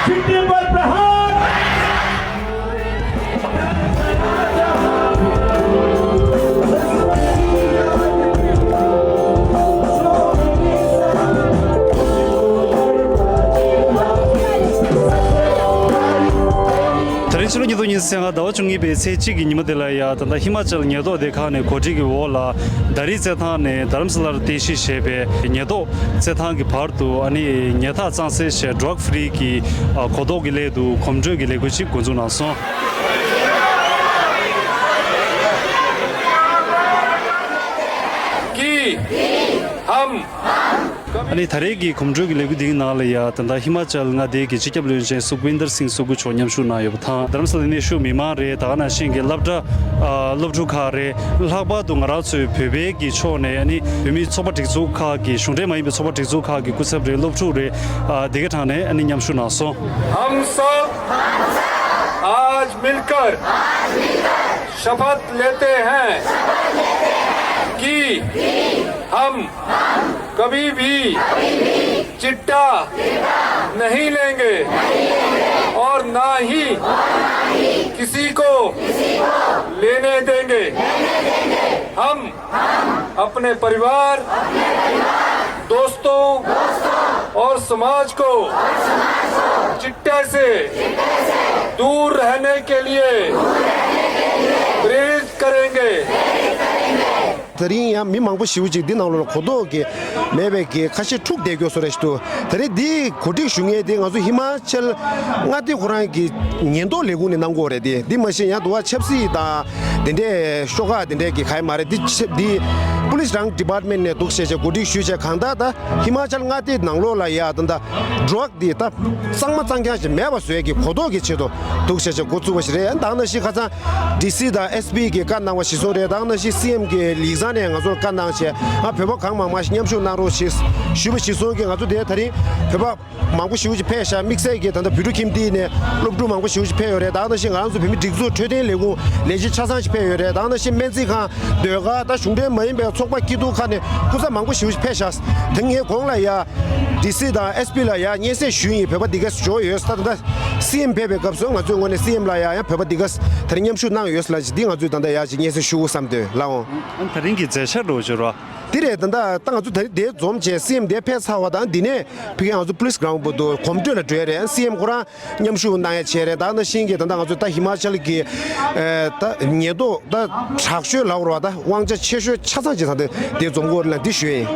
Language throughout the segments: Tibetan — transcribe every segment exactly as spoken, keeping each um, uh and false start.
पर प्रहार। དེ་རིང་ཕྱི་ལོ་ཉིས་སྟོང་ཉི་ཤུ་རྩ་ལྔ་ཟླ་བ་བཅུ་གཉིས་པའི་ཚེས་གཅིག་གི་ཉི་མ་དེ་ལ་ཡ། ད་ལྟ་ཧི་མ་ཅལ་ཉེན་རྟོག་སྡེ་ཁག་ནས་གོ་སྒྲིག་གི་འོག་ལ་དཱ་རི་རྩེད་ཐང་ནས་དྷ་རམ་ས་ལར་རྟེན་གཞི་བྱས་པའི་ཉེན་རྟོག་རྩེད་ཐང་གི་བར་དུ། ཨ་ནི་ཉལ་ཐ་གཙང་སེལ་བྱས་ཌྲག་ཕི་རི་གི་གོ་རྟོགས་ཀྱི་སླད་དུ་གོམ་བགྲོད་ཀྱི་ལས་འགུལ་ཞིག་འགོ་འཛུགས་གནང་སོང་། कि हम ཨ་ནི་ད་རེས་ཀྱི་གོམ་བགྲོད་ཀྱི་ལས་འགུལ་འདིའི་ནང་ལ་ཡ། ད་ལྟ་ཧི་མ་ཅལ་མངའ་སྡེའི་གི་སྤྱི་ཁྱབ་བློན་ཆེན་སུ་ཀུ་ཝིན་དར་སིང་སུ་ཀུ་མཆོག་མཉམ་ཞུགས་གནང་ཡོད་པ་དང་། དྷ་རམ་ས་ལ་གནས་བཞུགས་མི་མང་རེད། ད་ག་ནང་བཞིན་གྱི་སློབ་གྲྭ། ཨ། སློབ་ཕྲུག་ཁག་རེད། ལྷག་པར་དུ་ང་རང་ཚོའི་བོད་པའི་གི་ཕྱོགས་ནས། ཨ་ནི་བོད་མིའི་ཚོགས་པ་སྒྲིག་འཛུགས་ཁག་གི། གཞུང་འབྲེལ་མ་ཡིན་པའི་ཚོགས་པ་སྒྲིག་འཛུགས་ཁག་གི་སྐུ་ཚབ་རེད། སློབ་ཕྲུག་རེད། ཨ། སྡེ་དགེ་གྲས་ནས། ཨ་ནི་མཉམ་ཞུགས་གནང་སོང་། हम सब आज मिलकर शपथ लेते हैं कि हम कभी भी चिट्टा नहीं लेंगे और ना ही किसी को लेने देंगे। हम अपने परिवार, दोस्तों और समाज को चिट्टे से दूर रहने के लिए प्रेरित करेंगे। དེ་རིང་ཡང་མི་མང་པོ་ཞེ་པོ་ཅིག་འདི་ནང་ལོགས་ལ་གོ་རྟོགས་ཀྱི་མེད་པའི་གི་ཁ་ཤས་འཁྲུག་བསྡད་ཡོད་བཟོ་འདྲ་ཞིག་འདུག་དེ་རིང་འདི་གོ་སྒྲིག་ཞུ་མཁན་དེ་ང་ཚོ་ཧི་མ་ཅལ་མངའ་སྡེ་ཁོ་རང་གི་ཉེན་རྟོག་ལས་ཁུངས་ནས་གནང་གི་ཡོད་རེད། དེ་འདི་མ་གཞི་ཡང་དུ་བ་ཆབ་སྲིད་དང་དེ་འདྲའི་ཤོག་ཁག་དེ་འདྲའི་གི་ག་ཡེ་མ་རེད། འདི་ཆབ་འདི་པུ་ལིས་རང་ཌི་པཱར་ཊི་མེན་ཊི་ནས་འདུག་བྱས་བྱས་གོ་སྒྲིག་ཞུས་བྱས། གང་ལྟར་ད་ཧི་མ་ཅལ་མངའ་སྡེ་ནང་ལོགས་ལ་ཡ། ད་ད་ཌྲག་འདི་ད་གཙང་མ་གཙང་རྐྱང་ཞིག་མེད་པ་བཟོ་ཡས་ཀྱི་གོ་རྟོགས་ཀྱི་ཆེད་དུ་འདུག་བྱས་བྱས་འགོ་བཙུགས་པ་ཞིག་རེད། ད་ནང་བཞིན་ཁ་སང་ཌི་སི་དང་ཨེས་པི་གིས་བཀའ་གནང་བ་གཞིར་བཟུང་རེད། ད་ནང་བཞིན་སི་ཨེམ་གྱི་ཡིག་ཚང་ནས་ང་ཚོར་བཀའ་གནང་བྱས། ང་བོད་པ་གང་མང་མང་ཞིག་མཉམ་ཞུགས་གནང་རོགས་ཞེས་ཞུས་པ་གཞིར་བཟུང་གིས། ང་ཚོ་དེ་དེ་རིང་བོད་པ་མང་པོ་ཞེ་པོ་ཅིག་ཕེབས་ཤག་དམིགས་བསལ་གྱིས་ད་ལྟ་བོད་ཕྲུག་ཁྱིམ་སྡེ་ནས་སློབ་ཕྲུག་མང་པོ་ཞེ་པོ་ཅིག་ཕེབས་ཡོད་རེད། ད་ནང་བཞིན་ང་རང་ཚོ་བོད་མི་སྒྲིག་འཛུགས་འཕྲོད་བསྟེན་ལས་ཁུངས་ལས་བྱེད་ཆ་ཚང་ཞིག་ཕེབས་ཡོད་རེད། ད་ནང་བཞིན་སྨན་རྩིས་ཁང་། ཟློས་གར། ད་གཞུང་འབྲེལ་མ་ཡིན་པའི་ཚོགས་པ་སྐྱིད་སྡུག་ཁག་ནས་སྐུ་ཚབ་མང་པོ་ཞེ་པོ་ཅིག་ཕེབས་ཤག་དེ་ངས་གོང་ལ་ཡ་ཌི་སི་དང་ཨེས་པི་ལ་ཡ་སྙན་སེང་ཞུས་ཡིན། བོད་པ་འདི་ག་འབྱོར་ཡོད་ས། ད་ལྟ་སི་ཨེམ་ཕེབས་པའི་སྐབས་སུ་ང་ཚོའི་ངོས་ནས་སི་ཨེམ་ལ་ཡ་ཡང་བོད་པ་འདི་ག་དེ་རིང་མཉམ་ཞུགས་གནང་ཡོད་ལ། འདི་ང་ཚོས་ད་ལྟ་ཡ་ཅིག་སྙན་སེང་ཞུ་དགོས་བསམ་འདོད་ལགས་འོང་། ཨ། དེ་རིང་གི་མཛད་འཆར་འདྲ་བོ་ཅིག་རོ། འདི་རེད། ད་ལྟ་ད་ང་ཚོ་ད་རེས་འདིར་འཛོམས་བྱས་སི་ཨེམ་འདིར་ཕེབས་ཚར་བ་དང་། འདི་ནས་ཕ་གིར་ང་ཚོ་པུ་ལིས་གྷ་རའུན་ཌི་བར་དུ་གོམ་བགྲོད་ལ་འགྲོ་ཡ་རེད། སི་ཨེམ་ཁོ་རང་མཉམ་ཞུགས་གནང་ཡ་བྱས་རེད། ད་ནང་བཞིན་གྱི་ད་ལྟ་ང་ཚོ་ད་ཧི་མ་ཅལ་གྱི་ཨ་ད་ཉེན་རྟོག་ད་དྲག་ཤོས་ལབ་དགོས་རེད་པ། ད་དབང་ཆ་ཆེ་ཤོས་ཆ་ཚང་ཅིག་ད་ལྟ་འདིར་འཛོམས་ཀྱི་ཡོད་རེད་ལ། འདི་ཞུ་ཡ་ཡིན།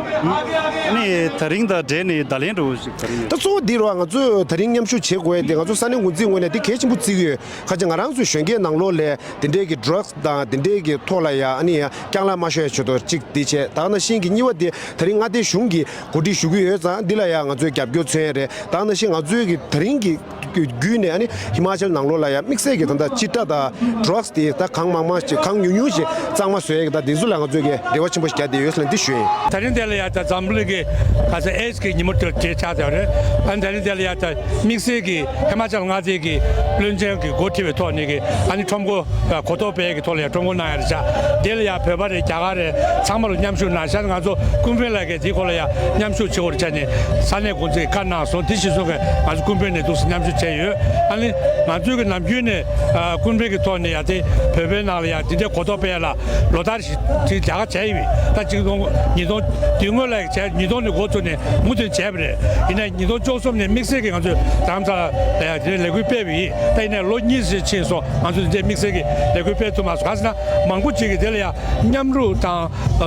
ཨ་ནི་དེ་རིང་དང་འབྲེལ་ནས་བརྡ་ལན་འདྲ་བོ་ཞིག་ག་རེ་ཡོད། ད་གཙོ་བོ་འདི་རེད་པ། ང་ཚོས་དེ་རིང་མཉམ་ཞུགས་བྱེད་དགོས་ཡ་དེ་ང་ཚོ་ས་གནས་འགོ་འཛིན་ངོས་ནས་དེ་གལ་ཆེན་པོ་བརྩི་གི་ཡོད། ཁ་ཅིག་ང་རང་ཚོའི་གཞོན་སྐྱེས་ནང་ལོགས་ལ་དེ་འདྲའི་གི་ཌྲག་སི་དང་དེ་འདྲའི་གི་ཐོག་ལ་ཡ་ཨ་ནི་ཡ་རྐྱང་ལག་མ་ཤོར་ཡ་ཆེད་དུ་གཅིག་དེ་བྱས། ད་ནང་བཞིན་གྱི་གཉིས་པ་དེ་དེ་རིང་མངའ་སྡེ་གཞུང་གིས་གོ་སྒྲིག་ཞུ་གི་ཡོད་ཙང་། འདི་ལ་ཡ་ང་ཚོས་རྒྱབ་སྐྱོར་མཚོན་ཡ་རེད། ད་ནང་བཞིན་ང་ཚོའི་གི་དེ་རིང་གི་བརྒྱུད་ནས་ཨ་ནི་ཧི་མ་ཅལ་ནང་ལོགས་ལ་ཡ་དམིགས་བསལ་གྱི་ད་ལྟ་ཅི་ཊ་དང་ཌྲག་སི་དེ་ད་གང་མང་མང་ཞིག་གང་ཉུང་ཉུང་ཞིག་གཙང་མ་བཟོ་ཡ་གི་ད་དེ་ཚོ་ལ་ང་ཚོས་གི་རེ་བ་ཆེན་པོ་ཞིག་བརྒྱབ་བསྡད་ཡོད་ལབ་འདི་ཞུ་ཡ་ཡིན། དེ་རིང་དེ་ལ་ཡ་ད་འཛམ་བུ་གླིང་གི་ག་ས་ཨེ་ཌི་སི་གི་ཉིན་མོ་དེ་དེ་ཆགས་བསྡད་པ་རེད། ཨ་ནི་དེ་རིང་དེ་ལ་ཡ་ད་དམིགས་བསལ་གྱི་ཧི་མ་ཅལ་མངའ་སྡེ་གི་བློན་ཆེན་གྱིས་འགོ་ཁྲིད་པའི་ཐོག་ནས་གི་ཨ་ནི་ཁྲོམ་སྐོར་གོ་རྟོགས་སྤེལ་གྱི་ཐོག་ལ་ཡ་ཁྲོམ་སྐོར་གནང་ཡ་རེད་ཤག་དེ་ལ་ཡ་བོད་པ་རེད། རྒྱ་གར་རེད། ཚང་མ་ལ་མཉམ་ཞུགས་གནང་ཤག་ང་ཚོ་ཀུན་ཕན་ལ་གི་དེ་སྐོར་ལ་ཡ་མཉམ་ཞུགས་བྱེད་དགོས་རེད་ཆ་ནས་ས་གནས་འགོ་འཛིན་གྱིས་བཀའ་གནང་སོང་། དེ་གཞིར་བཟུང་གི་ང་ཚོ་ཀུན་ཕན་ནས་འདུག་སེ་མཉམ་ཞུགས་བྱས་ཡོད། ཨ་ནི་ང་ཚོའི་གི་ནམ་རྒྱུན་ནས་ཨ་ཀུན་ཕན་གྱི་ཐོག་ནས་ཡ་དེ་བོད་པའི་ནང་ལ་ཡ་དེ་འདྲའི་གོ་རྟོགས་སྤེལ་ཡ་ལ་ལོ་ལྟར་བཞིན་དེ་རྒྱ་གར་བྱས་ཡོད། ད་ཅིག་སྟོང་ཉིས་སྟོང་དེ་སྔོན་ལ་བྱས། ཉིས་སྟོང་ནས་འགོ་བཙུགས་ནས་མུ་མཐུད་བྱས་པ་རེད། ཡིན་ནའི་ཉིས་སྟོང་བཅུ་གསུམ་ནས་དམིགས་བསལ་གྱིས་ང་ཚོས་རྡ་རམ་ས་ལ་ཡ་དེ་འདྲའི་ལས་འགུལ་སྤེལ་བ་ཡིན། ད་ཡིན་ནའི་ལོ་གཉིས་ཙམ་ཕྱིན་སོང་། ང་ཚོས་དེ་འདྲའི་དམིགས་བསལ་གྱི་ལས་འགུལ་སྤེལ་ཐུབ་མ་སོང་། གང་ཟེར་ན་མང་པོ་ཅིག་གིས་དེ་ལ་ཡ་མཉམ་རུབ་དང་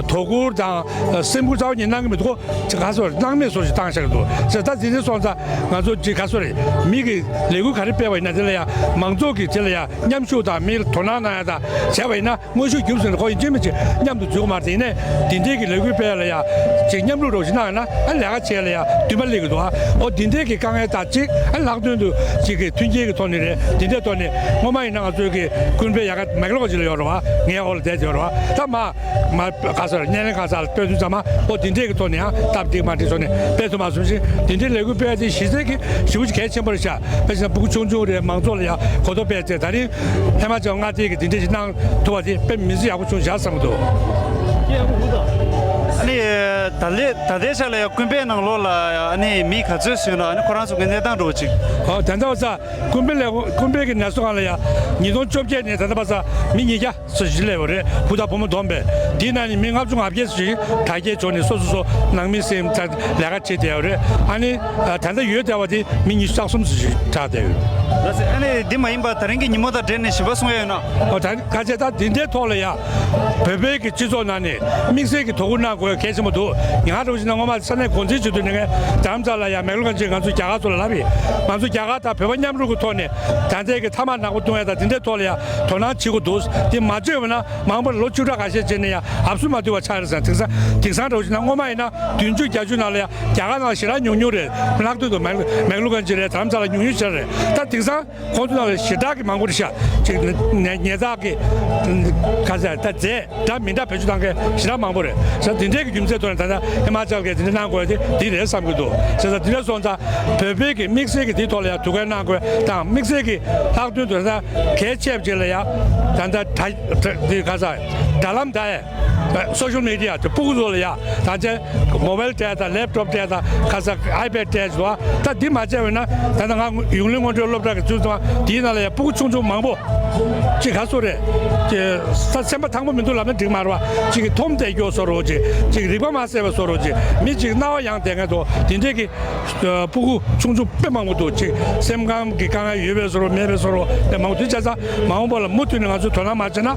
དོ་ཁུར་དང་སེམས་ཁུར་རྩ་བ་ཉིད་གནང་གི་མི་འདུག་ཅིག་ག་སོ་རེད། སྣང་མེད་བཟོ་ཞིག་བཏང་བཞག་གི་འདུག་ཟེར། ད་དེ་འདྲ་སོང་ཙང་ང་ཚོ་ཅིག་ག་སོ་རེད། མི་གི་ལས་འགུལ་ག་རེ་སྤེལ་བ་ཡིན་ན་དེ་ལ་ཡ་མང་ཚོགས་ཀྱིས་དེ་ལ་ཡ་མཉམ་ཞུགས་དང་མི་ལ་དོ་སྣང་གནང་ཡ་དང་བྱས་པ་ཡིན་ན། དངོས་ཤུགས་བརྒྱུད་ཟིན་ལ་ཁོ་ཡིན་གཅིག་མིན་གཅིག་མཉམ་དུ་འཛུལ་གི་མ་རེད། ཡིན་ནའི་འདི་འདྲའི་གི་ལས་འགུལ་སྤེལ་ཡ་ལ་ཡ་ཅིག་མཉམ་རུབ་རོགས་ཞིག་གནང་ཡ་ན། ཨ་ལས་ཀ་བྱེད་ཡ་ལ་ཡ་འདུན་པ་སླེབས་ཀྱི་འདུག་ཨ་འོ་འདི་འདྲའི་གི་དཀའ་ངལ་དང་གཅིག་ཨ་ལྷག་དོན་དུ་ཅིག་གི་མཐུན་རྐྱེན་གྱི་ཐོག་ནས་རེད། འདི་འདྲའི་ཐོག་ནས་སྔོན་མ་ཡིན་ན་ང་ཚོའི་གི་ཀུན་ཕན་ཡ་ག་མེག་ལོག་ཅིག་ལ་ཡོད་རེད་པ། ངའི་འོག་ལ་བསྡད་ཡོད་རེད་པ། ད་མ་མ་ག་ས་རེད། སྣེ་ལེན་ག་ས་ལ་སྤོས་ཚུལ་ཙམ་མ། ཨོ་འདི་འདྲས་ཀྱི་ཐོག་ནས་ཡང་སྟབས་འགྲིག་མ་འགྲིག་ཐོག་ནས་སྤེལ་ཐུབ་མ་སོང་ཞིང་། འདི་འདྲའི་ལས་འགུལ་སྤེལ་ཏེ་གཞི་རྩའི་གི་ཞེ་པོ་ཅིག་གལ་ཆེན་པོ་རེད་ཤག་དཔེ་བཞག་ན་སྤུ་གུ་ཆུང་ཆུང་རེད། མང་ཚོགས་ལ་ཡང་གོ་རྟོགས་སྤེལ་ཏེ། ད་རིང་ཧི་མ་ཅལ་མངའ་སྡེ་གི་འདི་འདྲས་ཅིག་གནང་ཐུབ་པ་དེ་དཔེ་མི་ཚེ་ཡག་པོ་བྱུང་ཤག་བསམ་གྱི་འདུག་ཨ་ནི་ད་ལས་ད་ལྟའི་ཆ་ལ་ཡང་ཀུན་དཔལ་ནང་ལོགས་ལ་ཨ་ནི་མི་ག་ཚོད་ཟིན་ན། ཨ་ནི་ཁོ་རང་ཚོ་གི་གནས་སྟངས་འདྲ་བོ་ཅིག་ཨོ་ད་ལྟ་བ་ས་ཀུན་དཔལ་ལས་ཀུན་དཔལ་གྱི་ནད་གསོ་ཁང་ལ་ཡང་ཉིས་སྟོང་བཅོ་བརྒྱད་ནས་ད་ལྟ་བ་ས་མི་ཉིས་བརྒྱ་སུ་ཞིག་སླེབས་པ་རེད། བུ་དང་བུ་མོ་བསྡོམས་པས། འདི་ནང་ནས་མི་ལྔ་བཅུ་ང་བརྒྱད་ཞིག་དྲག་སྐྱེད་བྱུང་ནས་སོ་སོ་སོ་ནང་མི་སེམས་ཚ་ལས་ཀ་བྱེད་བསྡད་ཡོད་རེད། ཨ་ནི་ད་ལྟ་ཡོད་བསྡད་པ་དེ་མི་ཉི་ཤུ་རྩ་གསུམ་ཞིག་དྲག་བསྡད་ཡོད། ལགས་སེ། ཨ་ནི་འདི་མ་ཡིན་པ་ད་རིང་གི་ཉིན་མོ་དང་འབྲེལ་ནས་ཞིབ་པ་གསུང་ཡ་ཡོད་ན། ཨོ་ད་ཁ་ཆེ་ད་འདི་འདྲའི་ཐོག་ལ་ཡ་བོད་པའི་གི་སྤྱི་ཚོགས་ནང་ནས་དམིགས་བསལ་གྱི་དོ་ཁུར་གནང་དགོས་ཡ་གལ་ཆེན་པོ་འདུག་ཉི་ཧ་རོ་ཅི་ན་སྔོན་མ་ས་གནས་འགོ་འཛིན་བྱེད་དུས་ནས་ངས་རྡ་རམ་ས་ལ་ཡ་མེག་ལོ་གན་ཅི་ང་ཚོ་རྒྱ་གར་ཚོ་ལ་ལབ་ཡིན། ང་ཚོ་རྒྱ་གར་དང་བོད་པ་མཉམ་རུབ་ཀྱི་ཐོག་ནས་ད་ལྟའི་གི་ཐ་མག་ནག་པོ་བཏུང་ཡ་དང་འདི་འདྲའི་ཐོག་ལ་ཡ་དོ་སྣང་བྱེད་དགོས་འདུག་དེ་མ་བྱས་པ་ན་མང་པོ་ལོ་བཅུ་ཕྲག་ཁ་ཤས་རྗེས་ནས་ཡ་ཨབ་སུ་མ་བཏུལ་བ་ཆགས་རེད་ཟེར། དེང་སང་དེང་སང་འདྲ་བོ་ཞིག་ན་སྔོན་མ་ཡིན་ན་བདུན་ཅུ་བརྒྱད་ཅུ་ནང་ལ་ཡ་རྒྱ་གར་ནང་ཞེ་དྲག་ཉུང་ཉུང་རེད། ལྷག་དོན་དུ་མེག་མེག་ལུ་གན་ཅི་རེད། རྡ་རམ་ས་ལ་ཉུང་ཉུང་ཞིག་རེད། ད་དེང་སང་ཁོང་ཚོ་ནང་ལ་ཞེ་དྲག་གི་མང་པོ་རེད་ཤག་ཅིག་ཉེས་ཉེས་རྩ་གི་ཁ་ཟེར་ད་རྫས་འདྲ་མི་འདྲ་བེད་སྤྱོད་བཏང་མཁན་ཞེ་དྲག་མང་པོ་རེད། ས་དེ་འདྲའི་གི་རྒྱུ་མཚན་ཐོག་ནས་ད་ལྟ་ཧི་མ་ཅལ་གྱིས་དེ་འདྲ་གནང་དགོས་དེ་འདི་རེད་བསམ་གྱི་འདུག་བྱས་ཙང་དེ་འདྲ་སོང་ཙང་བོད་པའི་གི་དམིགས་བསལ་གྱི་དེའི་ཐོག་ལ་ཡང་ཐུགས་ཁུར་གནང་དགོས་དང་། དམིགས་བསལ་གྱི་ལྷག་དོན་དུ་ད་གལ་ཆེ་བ་ཅིག་ལ་ཡང་ད་ལྟ་ད་དེ་ག་ས་དྲ་ལམ་ད་ཡ་སོ་ཤལ་མི་ཌི་ཡ་དེ་སྤུ་གུ་ཚོ་ལ་ཡང་ད་ཆ་མོ་བལ་སྤྲད་དང་ལེབ་ཊོབ་སྤྲད་དང་ཁ་ས་ཨའི་པེཌ་སྤྲད་འདུག་ད་འདི་མ་བྱས་པ་ན་ད་ལྟ་ང་ཡུང་ལི་སྔོན་འགྲོའི་སློབ་གྲྭ་གི་ཚུལ་དང་དེའི་ནང་ལ་ཡང་སྤུ་གུ་ཆུང་ཆུང་མང་པོ་ཅིག་ག་སོ་རེད། ཅིག་ས་སེམས་པ་ཐང་པོ་མི་འདུག་ལབ་ན་འགྲིག་མ་རེད་བ། ཅིག་གི་ཐོམ་དེ་སྐྱོ་སོ་རོ་ཅིག་ཅིག་རིག་པ་མ་གསལ་བ་སོ་རོ་ཅིག་མི་ཅིག་རྣ་བ་ཡང་དེ་ངན་དོ་དེ་འདྲས་ཀྱི་སྤུ་གུ་ཆུང་ཆུང་དཔེ་མང་པོ་འདུག་ཅིག་སེམས་ཁམས་ཀྱི་དཀའ་ངལ་ཡོད་པའི་སོ་རོ་མེད་པའི་སོ་རོ་དཔེ་མང་པོ་འདུག་བྱས་ཙང་མ་འོངས་པ་ལ་མུ་མཐུད་ནས་ང་ཚོས་དོ་སྣང་མ་བྱས་ན་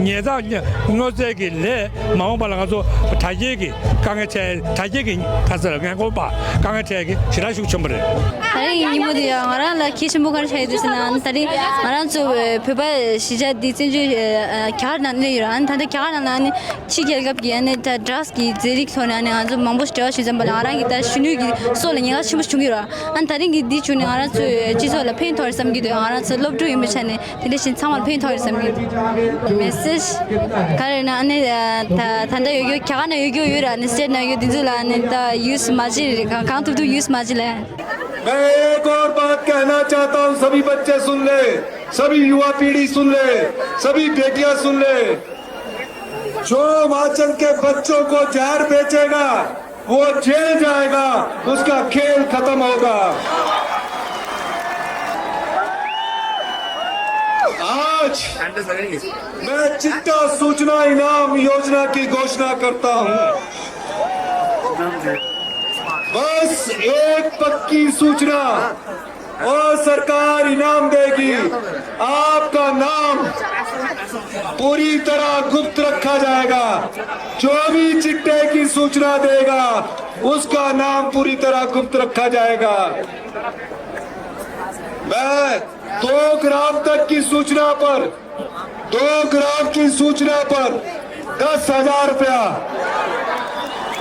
ཉེས་རྩ་སྔོ་ཚལ་གྱི་ལས་མ་འོངས་པ་ལ་ང་ཚོ་དྲག་སྐྱེད་ཀྱི་དཀའ་ངལ་འཕྲད། དྲག་སྐྱེད་ཀྱི་ཁ་ཟེར་ངན་གོམས་པ་དཀའ་ངལ་འཕྲད་ཀྱི་ཞེ་དྲག་ཤུགས་ཆེན་པོ་རེད། ད་རིང་ཉིན་མོ་འདི་ཡང་ང་རང་ལ་གལ་ཆེན་པོ་ག་རེ་ཆགས་ཡོད་དུས་ཟེར་ན། ད་རིང་ང་རང་ཚོ་བོད་པ་གཞིས་ཆགས་འདི་བཙན་བྱོལ་རྒྱ་གར་ནང་སླེབས་ཡོད་ར། ད་ལྟ་རྒྱ་གར་ནང་ལ་ནི་ཕྱི་རྒྱལ་ཁབ་ཀྱི་ཨ་ནི་ད་ཌྲག་སི་གི་རྫས་རིགས་ཐོག་ནས་ཨ་ནི་ང་ཚོ་མང་པོ་ཞིག་འབྲེལ་བ་ཞུས་ཙམ་པ་ལ་ང་རང་གི་ད་གཞོན་ནུ་གི་སྲོག་ལ་ཉེན་ཁ་ཆེན་པོ་བྱུང་གི་ཡོད་ར། ཨ་ནི་ད་རིང་གི་འདི་བྱུང་ནས་ང་རང་ཚོའི་སྤྱི་ཚོགས་ལ་ཕན་ཐོགས་རེད་བསམ་གྱི་འདུག་ང་རང་ཚོ་སློབ་ཕྲུག་ཡིན་པའི་ཆ་ནས་དེ་འདྲ་བཞིན་ཚང་མར་ཕན་ཐོགས་རེད་བསམ་གྱི་འདུག་མེ་སེཇ་ག་རེ་ན་ཨ་ནི་ད་ད་ལྟ་ཡོད་རྒྱུ་རྒྱ་གར་ན་ཡོད་རྒྱུ་ཡོད་ར། ཨ་ནི་སི་ཊེཊ་ན་ཡོད་རྒྱུ་འདི་ཚོ་ལ་ཨ་ནི་ད་ཡུ་སི་མ་བྱེད་རེད། གང་གང་ཐུབ་ཐུབ་ཡུ་སི་མ་བྱེད་ལ། मैं एक और बात कहना चाहता हूं, सभी बच्चे सुन ले, सभी युवा पीढ़ी सुन ले, सभी बेटियां सुन ले। जो हिमाचल के बच्चों को जहर बेचेगा, वो जेल जाएगा, उसका खेल खत्म होगा। आज मैं चिट्टा सूचना इनाम योजना की घोषणा करता हूं। बस एक पक्की सूचना और सरकार इनाम देगी। आपका नाम पूरी तरह गुप्त रखा जाएगा। जो भी चिट्टे की सूचना देगा, उसका नाम पूरी तरह गुप्त रखा जाएगा। मैं दो ग्राम तक की सूचना पर, दो ग्राम की सूचना पर दस हजार रुपया,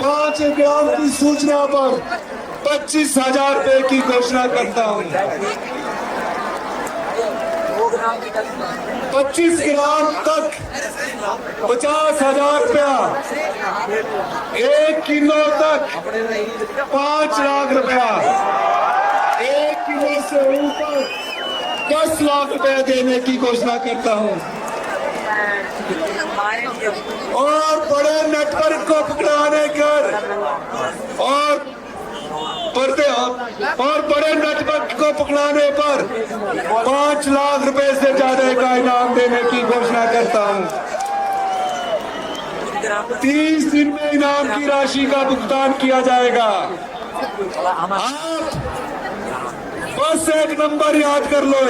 पांच ग्राम की सूचना पर पच्चीस हजार रुपए की घोषणा करता हूं। पच्चीस ग्राम तक पचास हजार रुपया, एक किलो तक पांच लाख रुपया, एक किलो से ऊपर दस लाख रुपया देने की घोषणा करता हूं। और बड़े नेटवर्क को पकड़ाने कर और पड़ते और बड़े नेटवर्क को पकड़ाने पर पांच लाख रुपए से ज्यादा का इनाम देने की घोषणा करता हूं। तीस दिन में इनाम की राशि का भुगतान किया जाएगा। आप बस एक नंबर याद कर लो,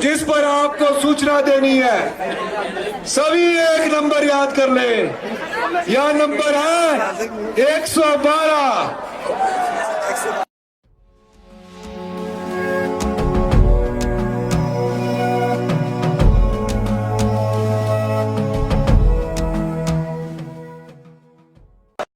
जिस पर आपको सूचना देनी है। सभी एक नंबर याद कर ले। यह नंबर है एक सौ बारह।